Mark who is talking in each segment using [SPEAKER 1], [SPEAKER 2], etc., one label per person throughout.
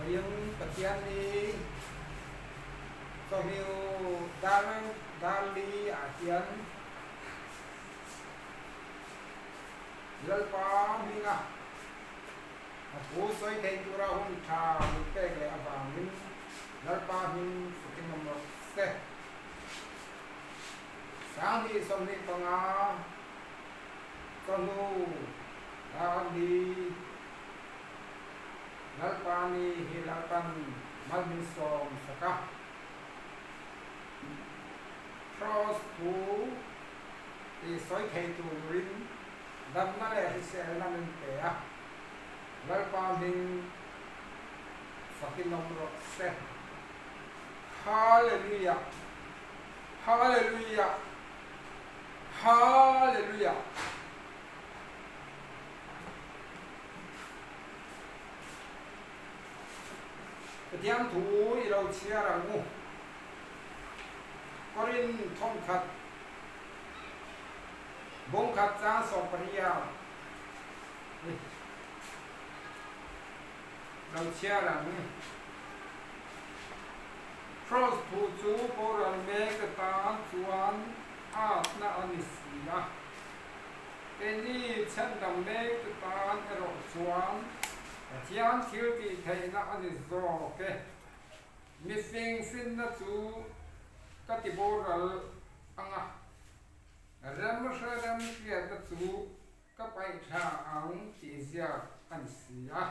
[SPEAKER 1] Vawiin Pathian ni chawhnu dar li ah hian Lalpa hminga a thu sawi thei tura hun tha min pek leh avangin Lalpa hming fakin awm rawh se. 2025 chawhnu dar li. Lalpa ni hi Lalpan malminsawm sak a. Kraws thu tih sawi thei turin damna leh hriselna min pe a. Lalpa hming fakin awm rawh se. Hallelujah! Hallelujah! Hallelujah! Pathian thu i lo chhiar ang u. Korin thawmkhat bawngkhat chang sawmparia i lo chhiar ang. Kraws thu chu boral mek atan chuan atna a ni si a. Keini chhandam mek te tan erawh chuan Pathian thil tih theihna a ni zawk e. Mifing finna chu ka ti boral ang a, rem hre rem hriatna chu ka paih tha ang tih ziak a ni si a.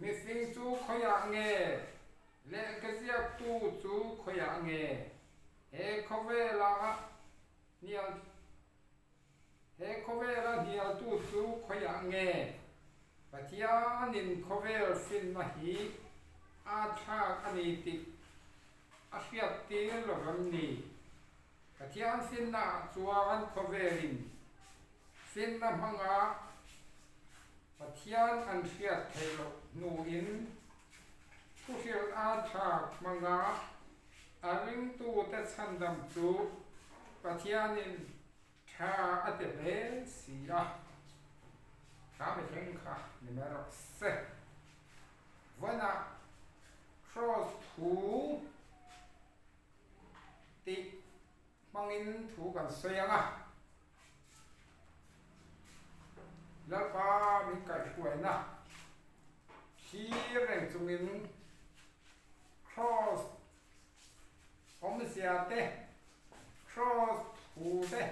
[SPEAKER 1] Mifing chu khawiah nge? Lehkha ziaktu chu khawiah nge? He khawvela hnial He khawvela hnialtu chu khawiah nge? Pathianin khawvel finna hi a thlak a ni tih a hriat tir lo vem ni? Pathian finnaah chuan khawvelin finna hmanga Pathian an hriat theih loh hnuin thuhrilh a thlak hmanga A ringtute chhandam chu Pathianin tha a ti hle si a, kha mihring kha ni mai rawh se. Vawiinah Kraws thu tih hmangin thu kan sawi ang a, Lalpa min kaihhruaina thlir reng chungin Kraws awmzia te, kraws thu te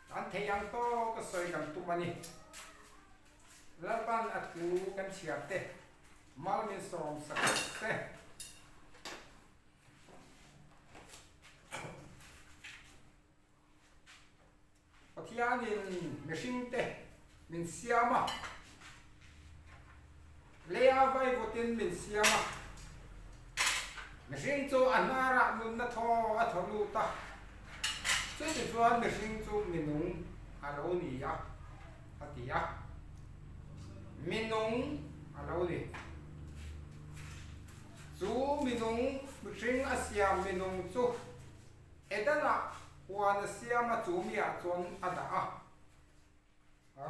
[SPEAKER 1] kan theih ang tawk a sawi kan tum a ni. Lalpan a thu kan chhiar te mal min sawm sak te. Pathianin mihringte min siam a, leia vaivawtin min siam a. Mihring chu a hnarah nunna thaw a thaw lut a, chutichuan mihring chu minung a lo ni a, a ti a. Minung a lo ni. Chu minung, mihring a siam minung chu Edena huan a siam a chu miah chuan a dah a,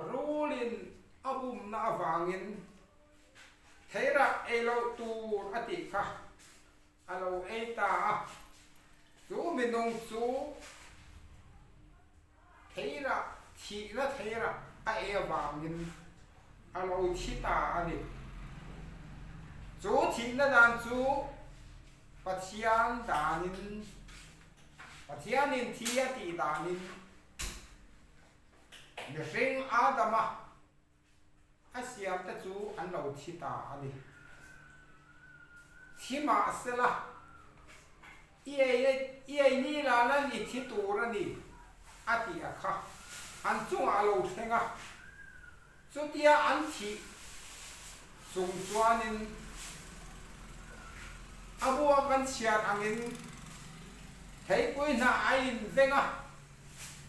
[SPEAKER 1] rulin a bumna avangin theirah ei loh tur a tih kha a lo ei ta a, chu minung chu theirah thihna theirah a ei avangin a lo thi ta a ni. Chu thihna dan chu Pathian danin, Pathianin thi a tih danin mihring Adama a siamte chu an lo thi ta a ni. Thi mahsela, i ei i ei ni la lan i thi tur a ni a tih a kha an chungah a lo thleng a. Chutia an thih chung chuanin a bua kan chhiar angin theipui hnah a inveng a,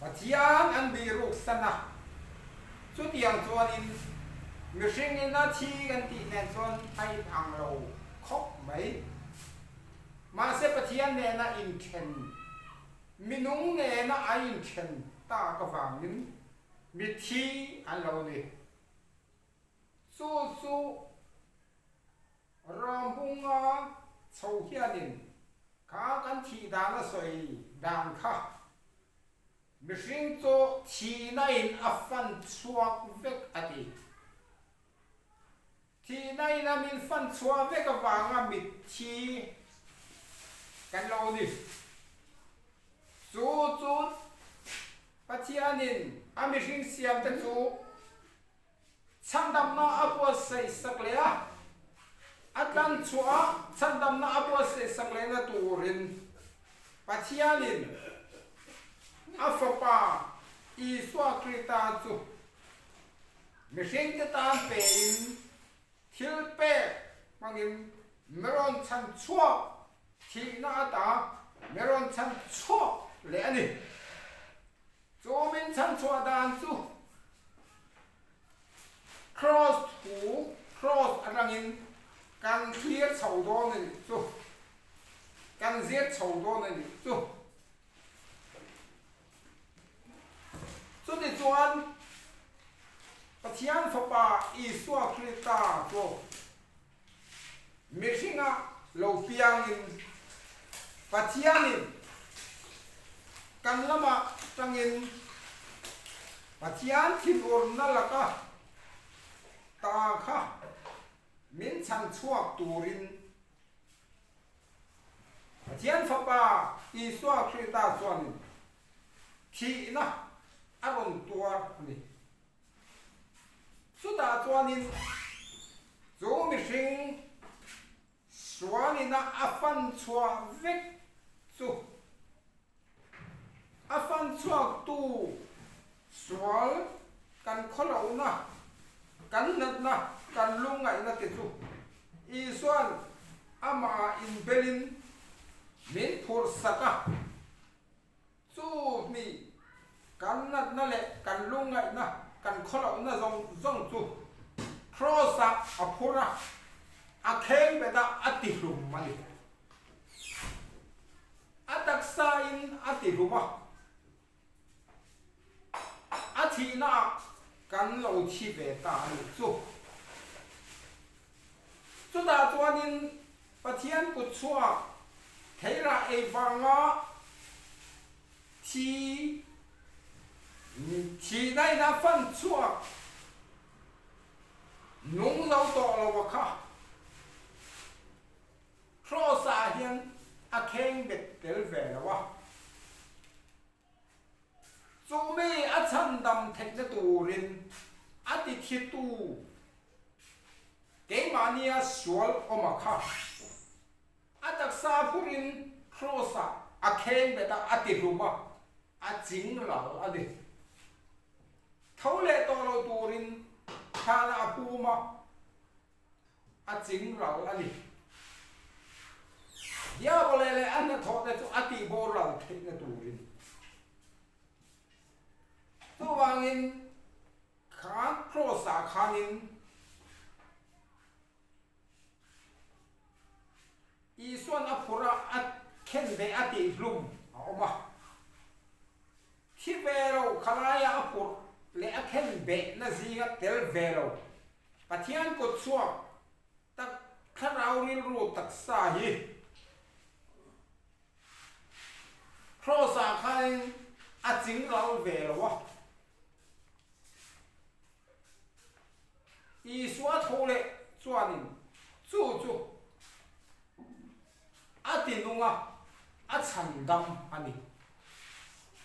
[SPEAKER 1] Pathian an bihruk san a. Chutiang chuanin mihring ina thi kan tih nen chuan a inang lo khawp mai. Mahse Pathian nena inthen, minung nena a inthen tak avangin Mithi an lo ni. Chu chu Rawmbunga chho hianin kha kan thih dan a sawi dan kha mihring chu thihna in a fan chhuak vek a ti. Thihna in a min fan chhuah vek avanga mitthi kan lo ni. Chu chu Pathianin a mihring siamte chu Chhandamna a buatsaih sak leh a, a tlan chhuah a, chhandamna a buatsaih sak lehna turin Pathianin a Fapa Isua Krista chu mihringte tan pein thil pek hmangin mi rawn chhan chhuak thihna ata mi rawn chhan chhuak leh a ni. Chu min chhanchhuah dan chu Kraws thu, Kraws atangin kan thlir chho dawn a nih chu, kan zir chho dawn a nih chu. Chutichuan Pathian Fapa Isua Krista chu Mihringa lo piangin Pathianin kan lamah tangin Pathian thinurna laka ta kha min chhan chhuak turin Pathian Fapa Isua Krista chuanin thihna a rawn tuar a ni. Chutah chuanin chu mihring sualina a fan chhuah vek chu a fan chhuaktu sual kan khawlohna, kan natna, kan lungngaihna te chu Isua'n amah inbelin min phurhsak a. Chu hmi kan natna leh kan lungngaihna, kan khawlohna zawng zawng chu Kraws-ah a phur a, a kheng bet a, a tihlum a ni. A taksain a tihlum a, a thihnaah kan lo thi ve ta a nih chu. Chutah chuanin Pathian kut chhuak theirah ei vanga thi thihna in a fan chhuak nung zo tawh lo a kha. Kraws ah hian a kheng bet tel ve lo a. Chu mi a chhandam theihna turin a ti thitu keimahnia sual awm a kha. A taksa phurin Kraws-ah a kheng bet a, a ti hlum a, a ching ral a ni. Tho leh tawh lo turin thlanah a phum a. A ching ral a ni. Diabole leh a hnathawhte chu a tihbawr ral theihna turin. Chuvangin khan Kraws-ah khanin Isua'n a phur a, a khen ve a tihhlum a awm a. Thi ve lo khalaia a phurh leh a khen behna zinga tel ve lo Pathian kut chhuak tak thlarau rilru taksa hi Kraws-ah khanin a ching ral ve lo a. Isua tho leh chuanin chu chu a ti nung a, a chhandam a ni.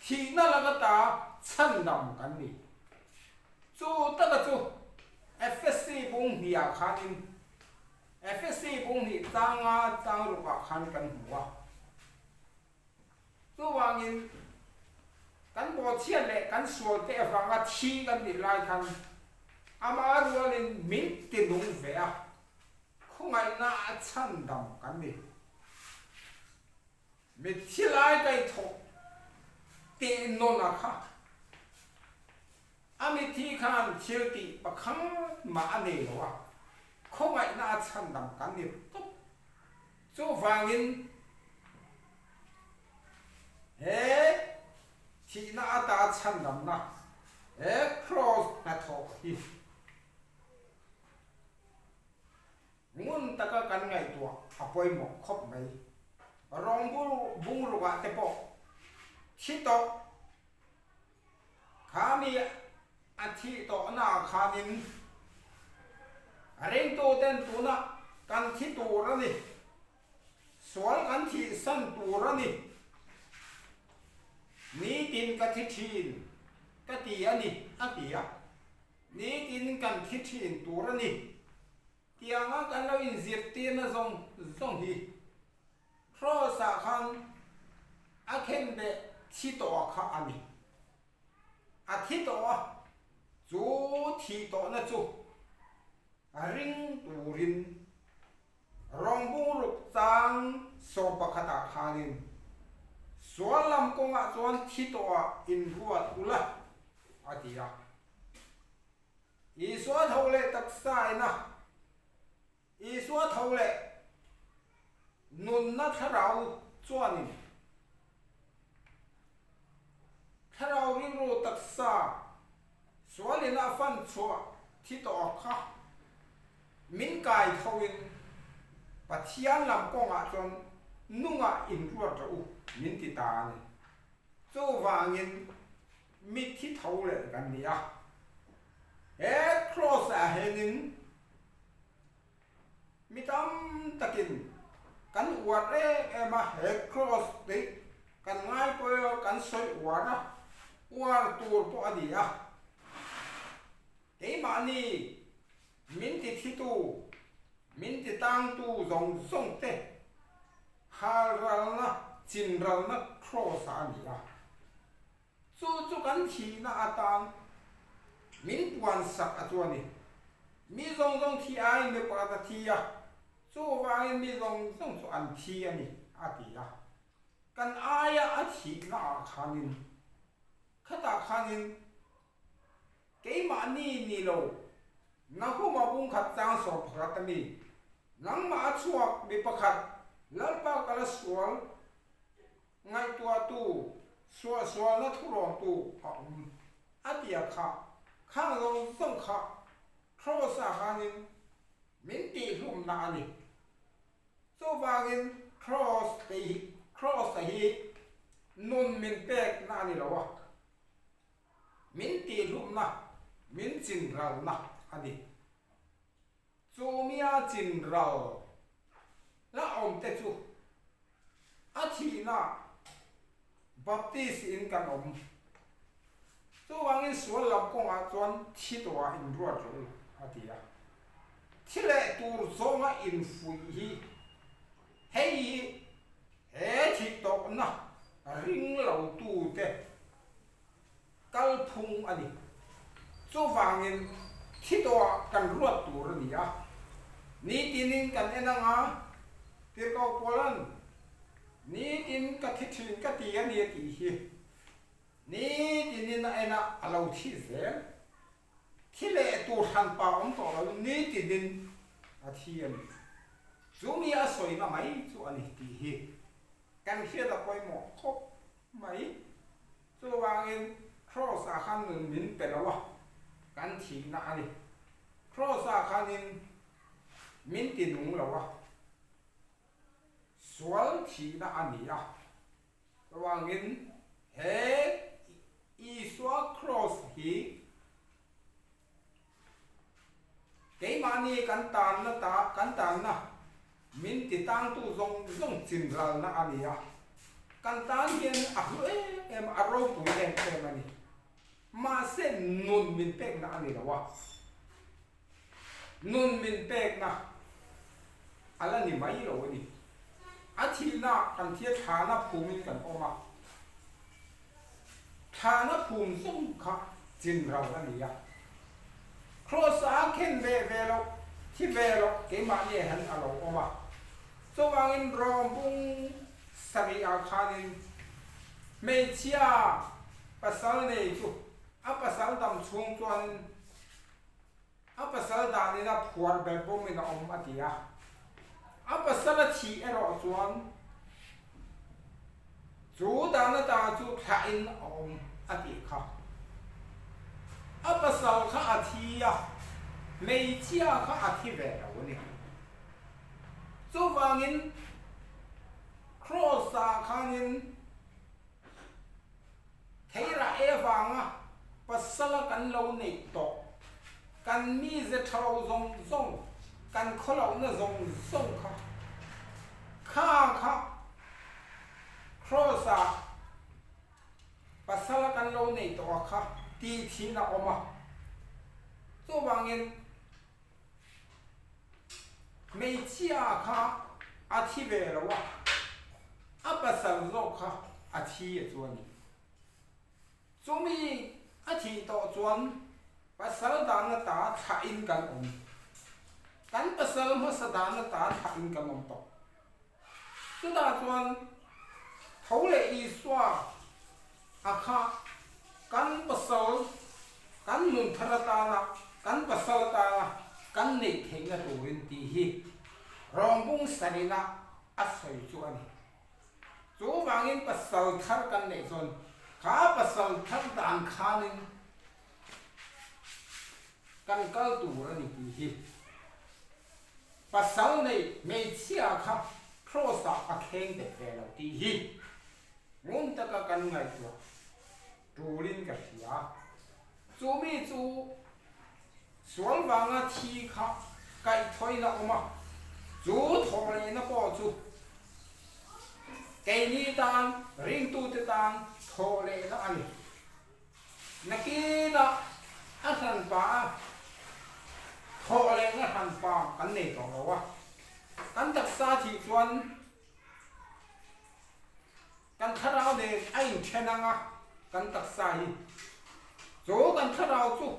[SPEAKER 1] Thihna laka ta chhandam kan ni. Chu taka chu Efesi bung hnihah khanin Efesi bung hnih changa chang rukah khan kan hmu a. Chuvangin kan bawhchhiat leh kan sualte avanga thi kan nih lai khan ama rualin min ti nung ve a, khawngaihna a chhandam kan ni. Mitthi lai kaihthawh tih nawn a kha. A mitthi khan thil tih pakhat mah a nei lo a, khawngaihna a chhandam kan ni tawp. Chuvangin he thihna ata chhandamna he kraws hnathawh hi ngun taka kan. kan ngaihtuah a pawimawh khawp mai. Rawng bungrukah te pawh thi tawh kha mi a thih tawhnaah khanin ringtuten tunah kan thi tur a ni, sual kan thihsan tur a ni, nitin ka thi thin ka ti a ni a ti a, nitin kan thi thin tur a ni. Tianga kan lo inzirtirna zawng zawng hi Kraws-ah khan a khenbeh thi tawh kha a ni. A thi tawh a, chu thih tawhna chu ring turin rawngbung ruk chang 11ah khanin sual lam kawngah chuan thi tawhah inruat ula a ti a. Isua tho leh taksa ina Isua tho leh nunna thlarau chuanin thlarau rilru taksa sualin a fan chhuah thi tawh kha min kai thoin Pathian lam kawngah chuan nungah inruat rawh u min ti ta a ni. Chuvangin Mitthi tho leh kan ni a. He Kraws ah hianin mi tam takin kan uar em em a, he Kraws tih kan ngai pawh a, kan sawi uar a, uar tur pawh a ni a. Keimahni min ti thitu, min ti tangtu zawng zawng te halralna, chinralna Kraws ah a ni a. Chu chu kan thihna atan min puan sak a chu a ni. Mi zawng zawng thi aiin mi pakhat a thi a, chuvangin mi zawng zawng chu an thi a ni, a ti a. Kan aia a thihna ah khanin, khatah khanin keimahni ni lo, Nahuma bungkhat chang 11 a mi, nangmah a chhuak mi pakhat Lalpa ka la sual, Ngaihtuahtu, suahsualna thurawmtu a awm a ti a kha, khang zawng zawng kha Kraws-ah khanin min tihhlumna a ni. Chuvangin Kraws te hi, Kraws-a hi nun min pekna a ni lo a, min tihhlumna, min chinralna a ni. Chu mia chinral la awm te chu a thihna Baptist in kan awm. Chuvangin sual lam kawngah chuan thi tawhah inruat rawh u, a ti a. Thi leh tur zawnga infuih hi hei hi he thih tawhna ring lo tute kalphung a ni. Chuvangin thi tawhah kan ruat tur a ni a. Nitinin kan en anga, Tirhkoh Paula'n, Nitin ka thi thin ka ti a ni a tih hi. Nitinin a en a, a lo thi zel. Thi leh tur hranpa awm tawh loin nitinin a thi a ni. Chumi a sawina mai chu a ni tih hi kan hriat a pawimawh khawp mai. Chuvangin Kraws-ah khan nun min pe lo a, kan thihna a ni. Kraws-ah khanin min ti nung lo a, sual thihna a ni a. Chuvangin he Isua Kraws hi Keimahni kan tanna ta, kan tanna min ti tangtu zawng zawng chinralna a ni a, kan tan hian a hlu em em a, a ropui em em a ni. Mahse nun min pekna a ni lo a, nun min pekna a la ni mai lo a ni. A thihna kan thia thlana phumin kan awm a. Thlana phum zawng kha chinral a ni a. Kraws a khen ve ve loh, thi ve loh keimahni ah hian a lo awm a. Chuvangin rawmbung sarih ah khanin hmeichhia pasal nei chu a pasal dam chhung chuanin A pasal danin a phuar ber bawmin a awm a ti a. A pasal a thih erawh chuan chu dan atanga chu thlahin a awm a tih kha. A pasal kha a thi a, hmeichhia kha a thi ve lo a ni. Chuvangin Kraws-ah khanin Theirah e vanga pasala kan lo neih tawh, kan mize tha lo zawng zawng, kan khawlohna zawng zawng kha, kha kha Kraws-ah pasala kan lo neih tawh a kha tih thin a awm a. Chuvangin hmeichhia kha a thi ve lo a, a pasal zawk kha a thi a chu a ni. Chumi a thih tawh chuan pasal dana ta thlahin kan awm. Kan pasal hmasa dana ta thlahin kan awm tawh. Chutah chuan tho leh Isua a kha kan pasal, kan nun thar atana, kan pasal atana kan neih theihna turin tih hi rawngbung sarina a sawi chu a ni. Chuvangin pasal thar kan neih chuan kha pasal thar dan khanin kan kal tur a ni tih hi. Pasal nei hmeichhia kha Kraws ah a kheng bet ve lo tih hi ngun taka kan ngaihtuah tulin ka hria. Chu mi chu sual vanga thi kha kaihthawina awm a, chu thawhlehna pawh chu keini tan ringtute tan thawhlehna a ni. Nakinah a hranpa a thawh lehna hranpa kan nei tawh lo a, kan taksa thih chuan kan thlarau nen a inthen ang a, kan taksa hi chu kan thlarau chu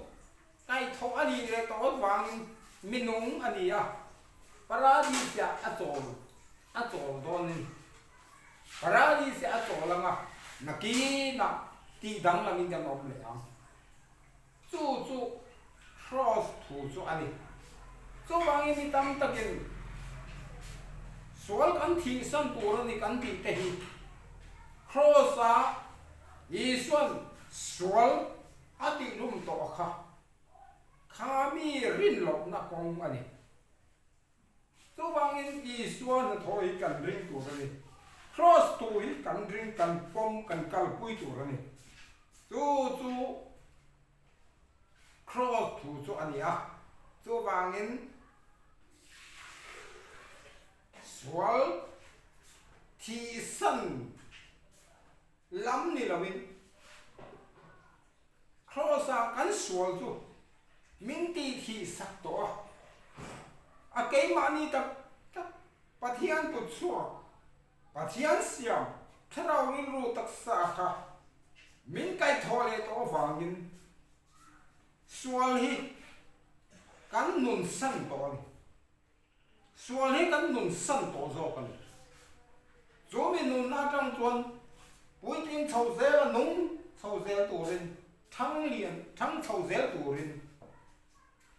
[SPEAKER 1] kaihthawh a nih leh tawh avangin minung a ni a, paradis-ah a chawl a chawl dawn a ni. Paradis-ah a chawl ang a, nakinah tih danglamin kan awm leh ang. Chu chu Kraws thu chu a ni. Chuvangin mi tam takin sual kan thihsan tur a ni kan tih te hi Kraws-ah Isua'n sual A tihlum tawh a kha, kha mi rin lohna kawng a ni. Chuvangin Isua hnathawh hi kan ring tur a ni. Kraws tu hi kan ring, kan pawm, kan kalpui tur a ni. Chu chu Kraws thu chu a ni a. Chuvangin sual thihsan Lam ni loin Kraws-ah kan sual chu min tih thih sak tawh a, a keimahni tak tak Pathian kut chhuak, Pathian siam thlarau rilru taksa kha min kaihthawh leh tawh avangin sual hi kan nun san tawh a ni. Sual hi kan nun san tawh zawk a ni. Chu mi nunna atang chuan puitling chho zel a nung chho zel turin, thang lian thang chho zel turin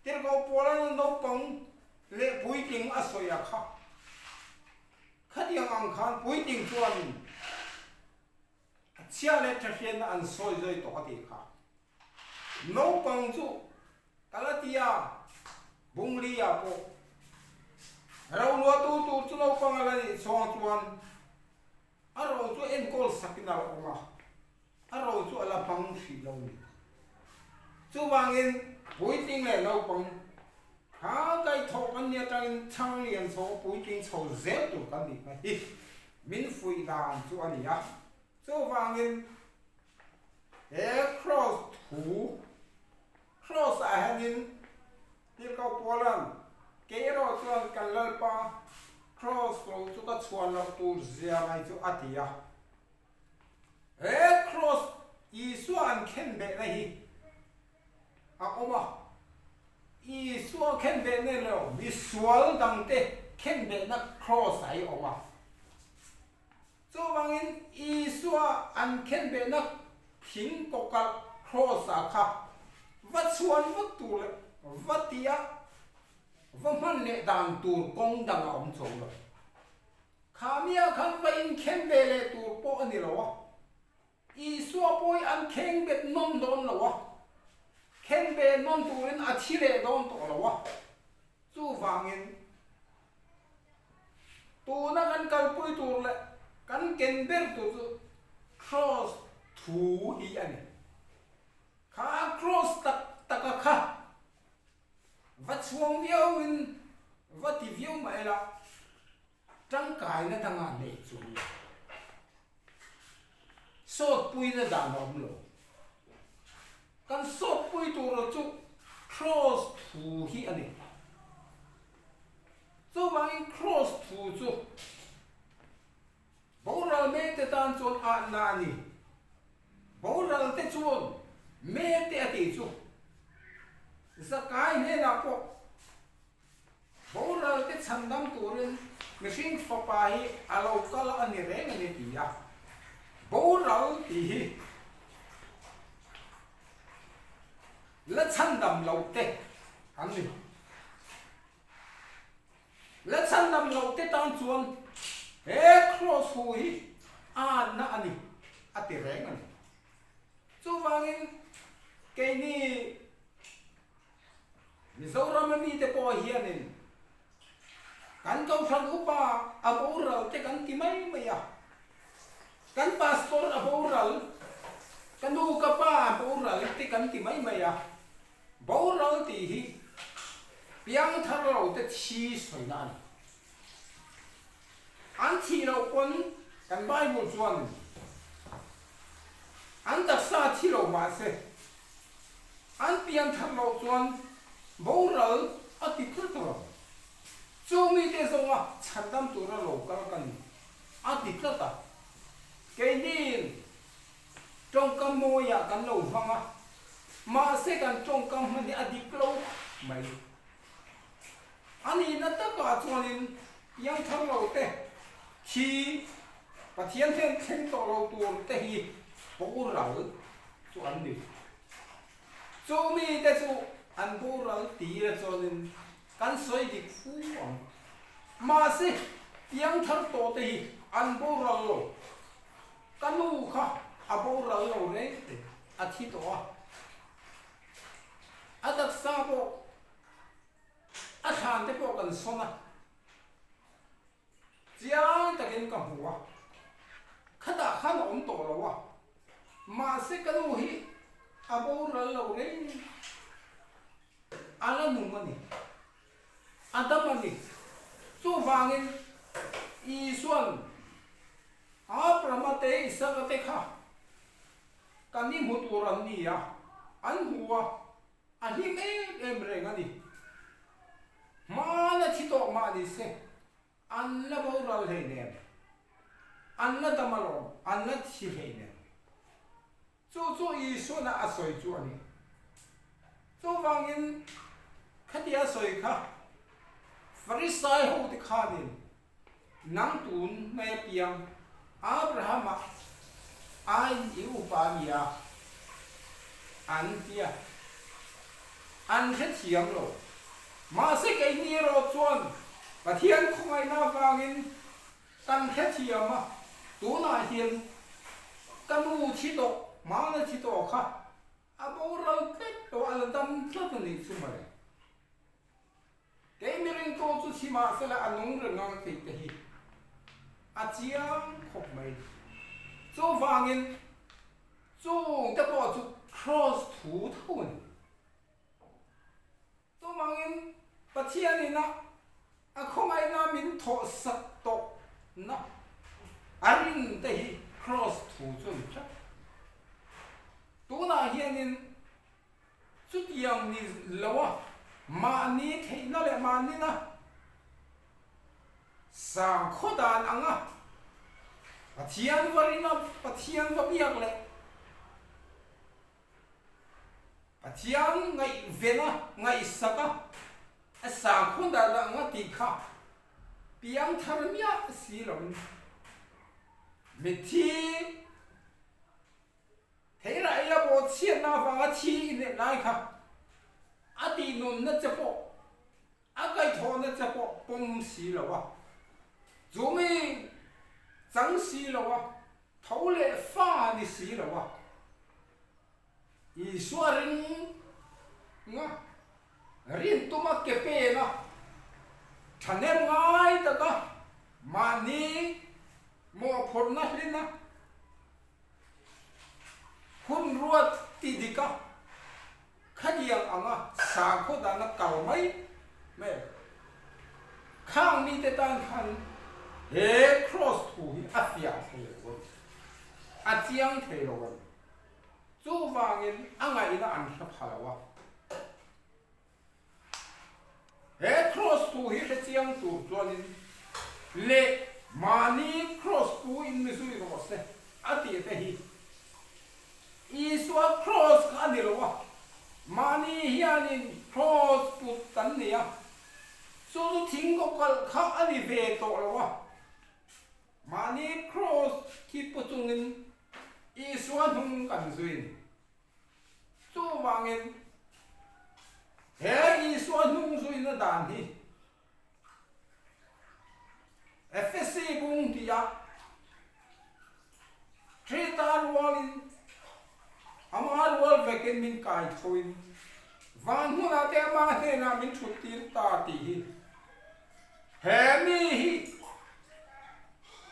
[SPEAKER 1] Tirhkoh Paula'n naupang leh puitling a sawi a kha. Khatiang ang khan puitling chuanin a chhia leh thahriatna an sawi zawi tawh a tih kha. Naupang chu Galatia Bunglia pawh roluatu tur chu naupang a la nih chhawng chuan a ro chu enkawl sakin a la awm a, a ro chu a la hmang hrih lo ni. Chuvangin puitling leh naupang kha kaihthawh kan nih atangin chhang lian chho a puitling chho zel tur kan nih kha hi min fuih dan chu a ni a. Chuvangin he kraws thu Kraws ah hianin Tirhkoh Paula'n, Kei erawh chuan kan Lalpa kraws lo chu ka chhuan loh tur zia mai chu a ti a. He kraws Isua an khenbehna hi a awm a, Isua khenbehna lo misual dangte khenbehna kraws ah hi a awm a. Chuvangin Isua an khenbehna thing kawkalh Kraws-ah kha va chhuan vak tur leh va tia va hman leh dan tur kawng dang a awm chuang lo. Kha mia khan va inkhen ve leh tur pawh a ni lo a, Isua pawh hi an kheng bet nawn dawn lo a, khen ve nawn turin a thi leh dawn tawh lo a, chuvangin. Tuna kan kalpui tur leh kan ken ber tur chu Kraws thu hi a ni. Kha Kraws tak taka kha va chhuang viauin va ti viau mah ila tangkaina danga nei chu sawtpuina dan a awm lo. Kan sawtpui tur chu Kraws thu hi a ni. Chuvangin Kraws thu chu boral mekte tan chuan ahna a ni. Boral te chuan mekte a tih chu Zakai hnenah pawh boral te chhandam turin mihring fapa hi a lo kal a ni reng a ni ti a. Boral tih hi la chhandam loh te an ni. La chhandam loh te tan chuan he kraws hu hi anna a ni a ti reng a ni. Chuvangin keini Mizoram a mite pawh hianin kan Kohhran upa a boral te kan ti mai mai a, kan pastor a boral, ka nu ka pa a boral te kan ti mai mai a, Boral tih hi piangthar lo te thi sawina a ni. An thih loh pawn kan Bible chuan an taksa thi lo mah se, an piangthar loh chuan boral a ti tlat lo. Chu mite zawnga chhandam tura lo kal ka ni a ti tlat a. Keiniin Tawngkam mawiah kan lo hmang a, mahse kan tawngkam hman hi a dik lo mai. A nihna takah chuanin piangthar lo te, thi, Pathian hian thleng tawh lo tur te hi boral chu an ni. Chu mite chu an boral ti ila chuanin kan sawi dik fu ang. Mahse piangthar tawh te hi an boral lo. Ka nu kha a boral lo reng reng, a thi tawh a. A taksa pawh, a thlan te pawh kan sawn a, chiang takin ka hmu a, khatah khan a awm tawh lo a, mahse ka nu hi a boral lo reng, a la nung a ni. A dam a ni. Chuvangin Isua'n Abrahama te Isaka te kha kan i hmu tur an ni a, an hmu a, a hlim em em reng a ni. Hmana thi tawh mah ni se, an la boral hleinem, an la dam alawm, an la thi hleinem. Chu chu Isuana a sawi chu a ni. Chuvangin khatia sawi kha Farisai hote khanin nang tun hmai apiang Abrahama aiin i upa a nia an ti a, an hrethiam lo. Mahse keini erawh chuan Pathian khawngaihna avangin Kan hrethiam a, tunah hian ka nu thi tawh, hmana thi tawh kha a boral tlat tawh, a la dam tlat a nih chu mawle. Kei miringtu chu thi mahsela a nung reng ang tih te hi a chiang khawp mai. Chuvangin chung te pawh chu kraws thu tho a ni. Chuvangin Pathianin a a khawngaihna min thawh sak tawh na a rin te hi kraws thu chu a ni tlat. Tunah hianin chutiang ni lo a mahni theihna leh mahnina sangkhaw dan anga Pathian va rin a, Pathian va biak leh Pathian ngaihven a, ngaihsak a, a sangkhun dan ang a tih kha piang thar miah si loin mitthi theirah eia bawh chhiatna avanga thi i neih lai kha a tih nunna che pawh a kaihthawhna che pawh pawm si lo a, chumi chang si lo a, tho leh fa ni si lo a. Isua ringa rin tuma ke pena thahnem ngai taka. Mahni mawhphurhna hlina hun ruat ti dik a, khatiang anga sakhaw dana kal mai mai khang mite tan khan he kraws thu hi a fiah thei lo a ni, a chiang thei lo a ni. Chuvangin a ngaihna an hre pha lo a. He kraws thu hi hre chiang tur chuanin leh mahni kraws pu in mi zui rawh se a tih te hi Isua kraws kha a ni lo a, mahni hianin kraws put kan nei a, chu chu thing kawkalh kha a ni ve tawh lo a, mahni kraws khi pu chungin Isua hnung kan zui a ni. Chuvangin, he Isua hnung zuina dan hi Efesi bung tia Krista rualin ama rual vekin min kai thoin van hmunah te ama hnenah min thut tir ta tih hi he mi hi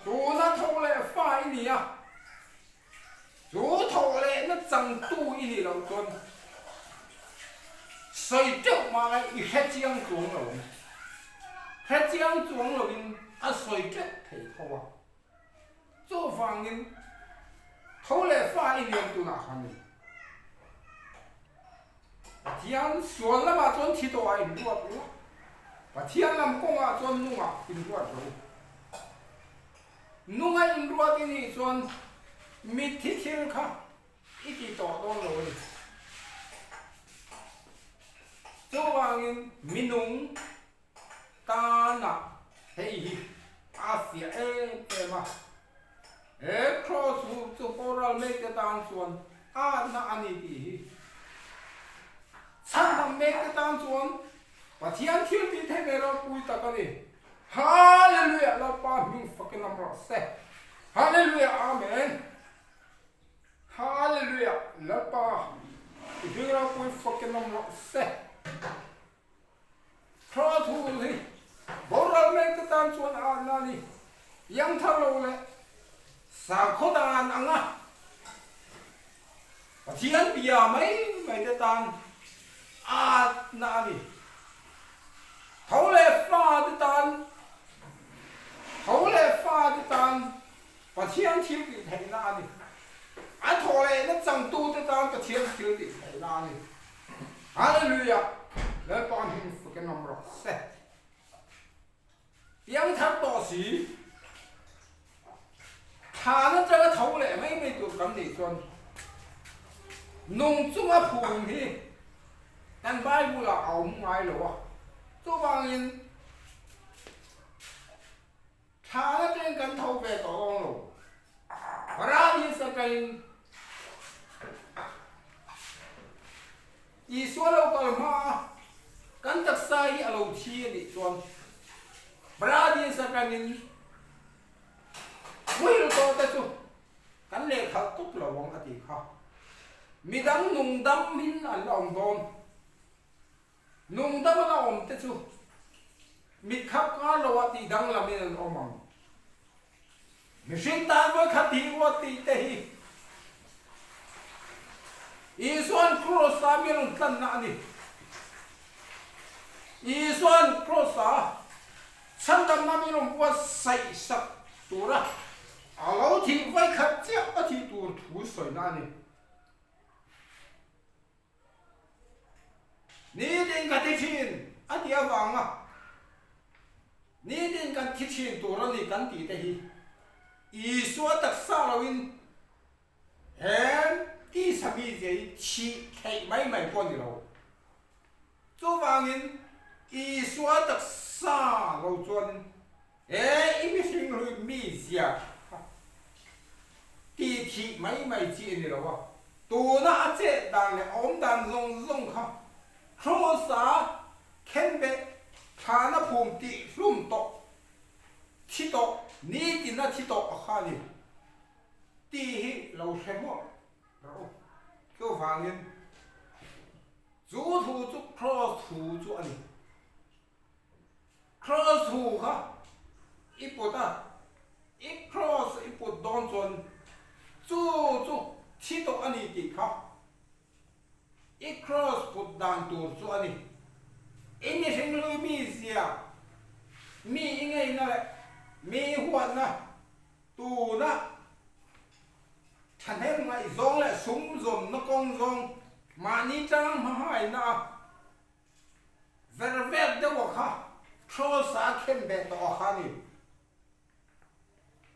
[SPEAKER 1] tuna tho leh fa i ni a. Chu thawh lehna changtu i nih loh chuan sawi teuh mah la i hre chiang chuang lo ang. Hre chiang chuang loin a sawi teuh thei tho a. Chuvangin tho leh fa i lian tunah khan ni. Pathian sual lamah chuan thi tawhah inruat ula, Pathian lam kawngah chuan nungah inruat lo u. Nunga inruat i nih chuan mitthi thil kha i ti tawh dawn lo a ni. Chuvangin minung tanah hei hi a fiah em em a, he kraws hu chu boral mekte tan chuan atna a ni tih hi chhandam mekte tan chuan Pathian thil tih theih leh ropui tak a ni. Hallelujah Lalpa hming fakin awm rawh se. Hallelujah Amen. Hallelujah Lalpa i hming ropui fakin awm rawh se. Thla thul hi boral mek te tan chuan a atna a ni. Piang thar lo leh sakhaw dan anga Pathian bia mai mai te tan atna a ni. Tho leh fa te tan, tho leh fa te tan Pathian thil tih theihna a ni. A thawh lehna changtu te tan Pathian thil tih theihna a ni. Hallelujah! Lalpa hming fakin awm rawh se. Piang thar tawh si, thlan atanga tho leh mai mai tur kan nih chuan nung chunga phum hi kan Bible ah a awm ngai lo a, chuvangin thlan atangin kan tho ve tawh dawn lo. Paradis atangin Isua lo kal hma a, kan taksa hi a lo thi a nih chuan Paradis atangin muhil tawh te chu kan lehkhalh tawp lo ang a ti kha. Midang nungdam in an la awm dawn. Nungdam a la awm te chu mitkhap kar lo ah tih danglam in an awm ang. Mihring tan vawikhat hi ruat tih te hi Isua'n Kraws-a mi rawn tlanna a ni. Isua'n Kraws-a chhandamna mi rawn buatsaih sak tura a lo thih vawikhat chiah a thih tur thu sawina a ni. Nitin ka thi thin a tih avanga nitin kan thi thin tur a ni kan tih te hi Isua taksa loin he tisa mizia hi thih theih mai mai pawh a ni lo. Chuvangin Isua taksa lo chuanin He i mihring hlui mizia kha tih thih mai mai chi a ni lo a, tuna a chet dan leh a awm dan zawng zawng kha Kraws-a khenbeh thlana phum tih hlum tawh, thi tawh, nitina thi tawh a kha a ni tih hi lo hre muah rawh u. Chuvangin chu thu chu Kraws thu chu a ni. Kraws thu kha. i put a, i cross i put dawn chuan chu chu thi tawh a ni tih kha i cross put dan tur chu a ni. I mihring lui mi zia, mi i ngeina leh mi i huatna tuna thahnem ngaihzawng leh sum zawnna kawng zawng mahni tang hmahaina a Ver vek deuh a kha Cross-a a khen beh tawh a kha ni.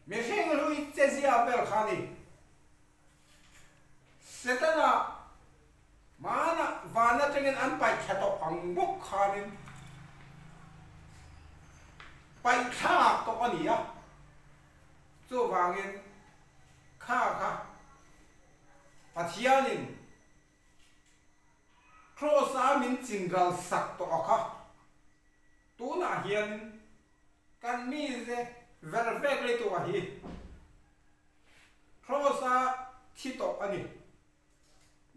[SPEAKER 1] Mihring hlui che zia vel kha ni. Setana hmana van atangin an paih thla tawh ang bawk khanin paih thlak tawh a ni a. Chuvangin kha kha Pathianin Cross-a min chinral sak tawh a kha. Tunah hian kan mize ver vek lutuk a hi Cross-a thi tawh a ni.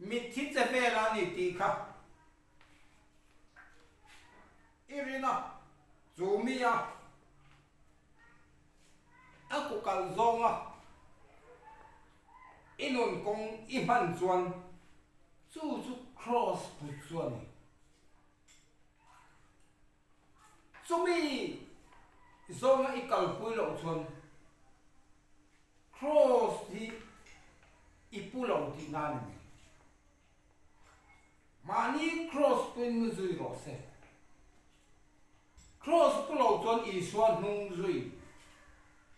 [SPEAKER 1] Mitthi che vel a ni tih kha i rin a, chu mi a a ku kalh zawng a. I nun kawng i hman chuan chu chu cross put chu a ni. Chumi zawnga i kalpui loh chuan cross hi i pu lo tihna a ni mai. Mahni cross puin zui rawh se. Cross pu lo chuan Isua hnung zui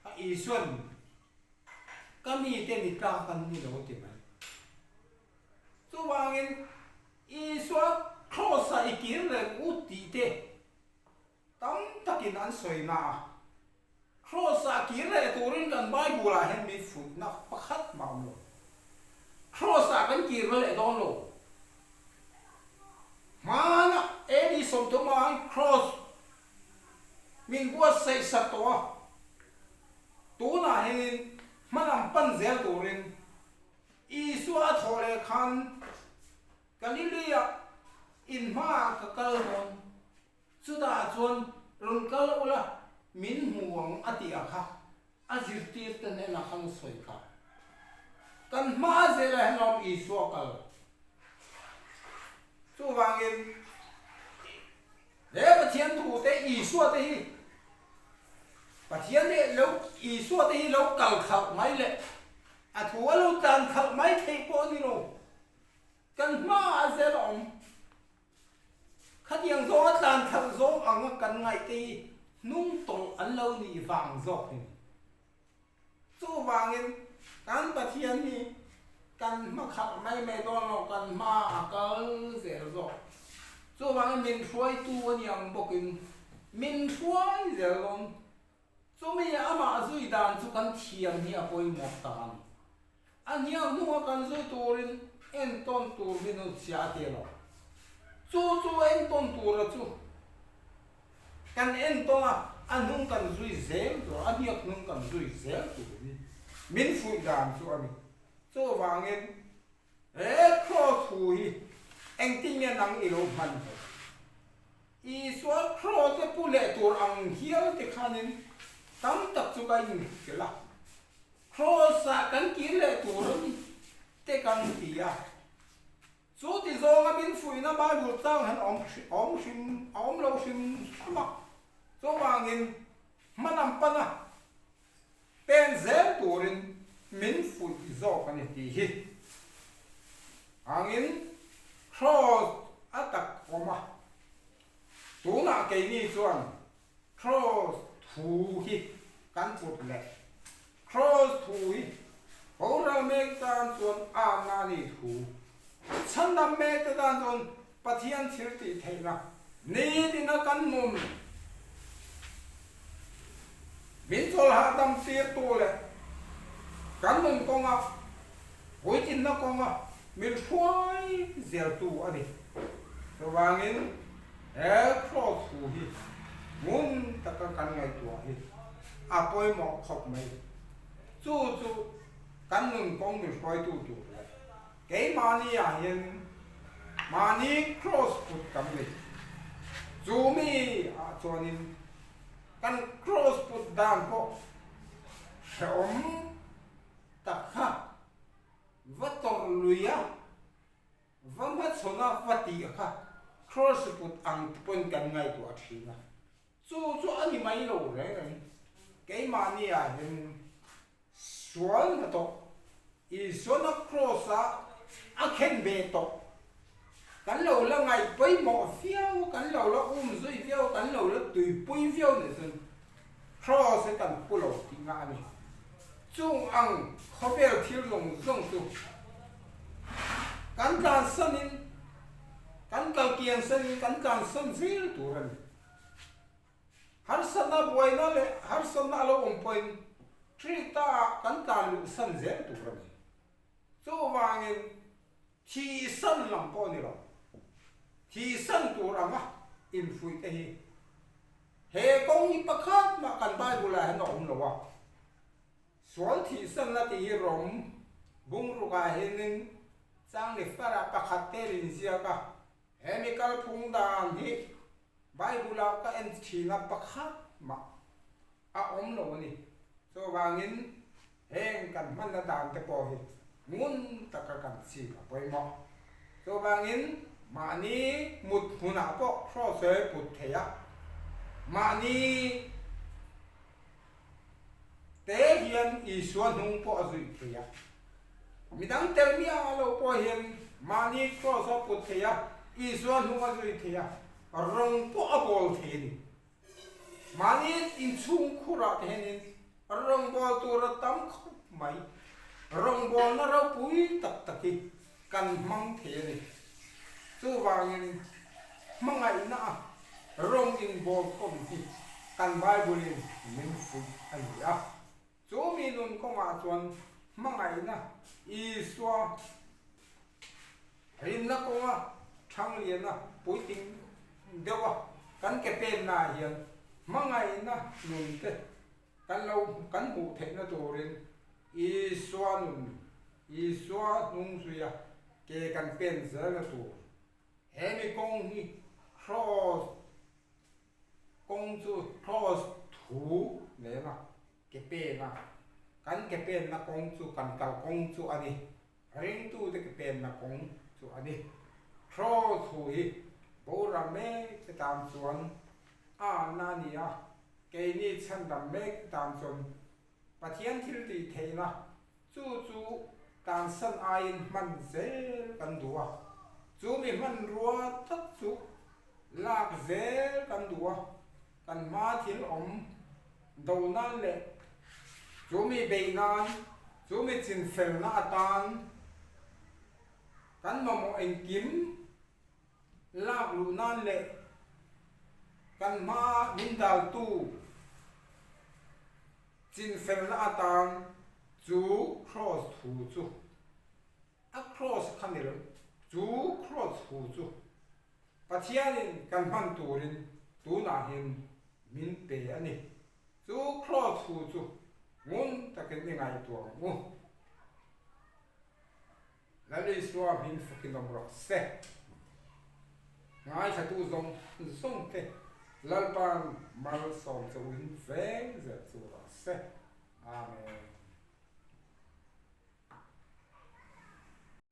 [SPEAKER 1] a Isuan ka mite ni tlak an ni lo ti mai. Chuvangin Isua cross-ah i kir reng u tih te tam takin an sawi na a. Cross-ah kir leh turin kan Bible-ah hian min fuihna pakhat mah awm lo. Cross-ah kan kir leh dawn lo. Hmana AD 30 ah cross min buatsaih sak tawh a, tunah hianin hmalam pan zel turin Isua a thawh leh khan Galilee-ah in hmaah ka kal dawn. Chutah chuan rawn kal ula min hmu ang a tih a kha a zirtir te hnenah khan sawi kha. Kan hma zelah hian lawm Isua kal. Chuvangin he Pathian thu te Isua te hi Pathian hi lo Isua te hi lo kal khalh mai leh a thu a lo tlan khalh mai theih pawh a ni lo. Kan hmaah zel a awm. Khatiang zawnga tlan khalh zawng anga kan ngaihte hi hnung tawlh an lo nih vang zawk hi. Chuvangin kan Pathian hi kan hma khalh mai mai dawn lo, kan hma a kal zel zawk. Chuvangin min hruaitu a ni ang bawkin min hruai zel dawn. Chumi amah zui dan chu kan thiam hi a pawimawh tak a ni. A hniang hnunga kan zui turin entawn tur hi nu chhia a ti lo. Chu chu entawn tura chu kan entawn a, a hnung kan zui zel tur, a hniak hnung kan zui zel turin min fuih dan chu a ni. Chuvangin he cross thu hi engtin nge nang i lo hman ve? Isua cross te pu leh tur ang hial te khanin tam tak chu ka inhrilh a. Cross-ah kan kir leh tur a ni te kan ti a. Chu ti zawnga min fuihna Bible chang han awm awm hrim a awm lo hrim hrim a. Chuvangin hmalam pana pen zel turin min fuih zawk a ni tih hi angin Cross a tak awm a. Tunah keini chuan Cross thu hi kan put leh. Cross thu hi boral mek tan chuan atna a ni thu. Chhandam mek te tan chuan Pathian thil tih theihna nitina kan nun min chawl hahdam tirtu leh kan nun kawnga puitlinna kawnga min hruai zeltu a ni. Chuvangin he cross thu hi ngun taka kan ngaihtuah hi a pawimawh khawp mai. Chu chu kan nun kawng min hruaitu tur leh keimahni ah hian mahni cross put kan nei. Chu mi ah chuanin. Kan kraws put dan pawh hrehawm tak kha va tawrh lui a, va hmachhawn a, va tih kha kraws put ang te pawhin kan ngaihtuah thin a. Chu chu a ni mai lo reng reng. Keimahni ah hian sual hnathawk Isuana kraws a a khen ve tawh. Kan lo la ngaih pawimawh viau, kan lo la um zui viau, kan lo la tuipui viau nih chuan kraws hi kan pu lo tih nga a ni. Chung ang khawvel thil zawng zawng chu kan tlansanin, kan kalkiansanin kan tlansan zel tur a ni. Harsatna buaina leh harsatna a lo awm pawhin Krista ah kan tlan luhsan zel tur a ni. Chuvangin thihsan lam pawh a ni lo. Thihsan tur anga infuih te hi he kawng hi pakhat mah kan Bible ah hian a awm lo a. Sual thihsanna tih hi Rom bungrukah hianin chang ni farah pakhat tel inziak a. He mi kalphung dan hi Bible-ah ka en thin a, pakhat mah a awm lo a ni. Chuvangin heng kan hmanna dan te pawh hi ngun taka kan chik a pawimawh. Chuvangin mahni mut hmunah pawh kraws he put thei a, mahni te hian Isua hnung pawh a zui thei a. Midang tel miah lo pawh hian mahni kraws a put thei a, Isua hnung a zui thei a, rawng pawh a bawl thei a ni. Mahni inchhungkhurah te hianin rawngbâwl tur a tam khawp mai. Rawngbâwlna ropui tak tak hi kan hmang thei a ni. Chuvangin hmangaihna a rawng inbawl khawm hi kan Bible-in min fuih a ni a. Chu mi nun kawngah chuan hmangaihna Isua rinna kawnga Thangliana puitling deuha kan ke pennaah hian hmangaihna nun te kan lo kan hmuh theihna turin Isua nun, Isua hnungzuia ke kan pen zelna tur he mi kawng hi Kraws kawng chu Kraws thu nena ke pena kan ke penna kawng chu kan kal kawng chu a ni. Ringtute ke penna kawng chu a ni. Kraws thu hi boral mek te tan chuan a anna a ni a, keini chhandam mek te tan chuan Pathian thil tih theihna chu chu tansan aiin hman zel kan duh a, chu mi hmanrua tak chu lak zel kan duh a, kan hma thil awm do nan leh chu mi beih nan, chu mi chinfelna atan kan mamawh engkim Lak luh nan leh kan hma min daltu chinfelna atan chu kraws thu chu a kraws kha ni lo, chu kraws thu chu Pathianin kan hman turin tunah hian min pe a ni. Chu kraws thu chu ngun takin i ngaihtuah ang u. Lal Isua hming fakin awm rawh se. Ngaithlatu zawng zawng te Lalpa'n malsawm chauhin veng zel chu rawh se. Amen.